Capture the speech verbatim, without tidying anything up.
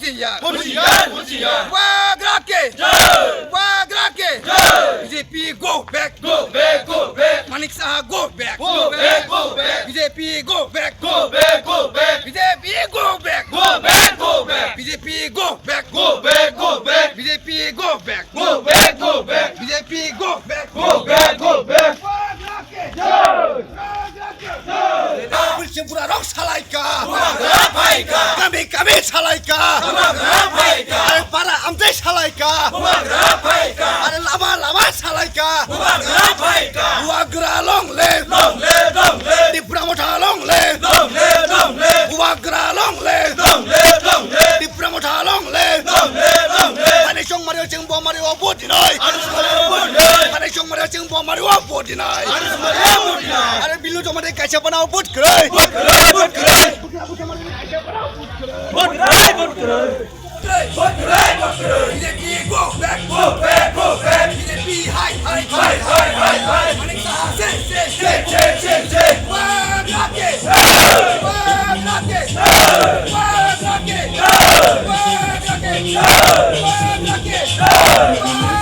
Hushiyar! Hushiyar! Hushiyar! Bubagra ke! Jai! Bubagra ke! Jai! B J P go back! Go back! Go back! Manik Saha go back! Go back! Go back! B J P go back! Go back! Go back! B J P go back! Go back! Go back! B J P go back! Go back! Go back! B J P go back! Go back! Go back! B J P go back! Go back! Go back! Bubagra ke! Jai! Bubagra ke! Jai! Tripura rok salaika! Bubagra phaika! Kami kami salaika! Bubagra phaika! Are para amte salaika! Bubagra phaika! Are lama lama salaika! Bubagra phaika! Bubagra long live! Long live! Long live! Tipra Motha long live! Long live! Long live! Bubagra long live! Long live! Long live! Tipra Motha long live! Long live! Long live! Manik Chongmari o chwng bomari o vote dinai! Manik Chongmari o vote dinai! Manik Chongmari o chwng bomari o vote dinai! Manik Chongmari o vote dinai! Are Bilu Chongmari kaisa bana o vote kwrwi! Vote kwrwi! Vote kwrwi! Vote kwrwi! Vote kwrwi! Vote kwrwi! Vote kwrwi! B J P go back! Go back! Go back! B J P hai hai hai hai hai hai! Manik Saha sei sei sei sei sei sei! Bubagra ke! Bubagra ke! Bubagra ke! Bubagra ke! Bubagra ke!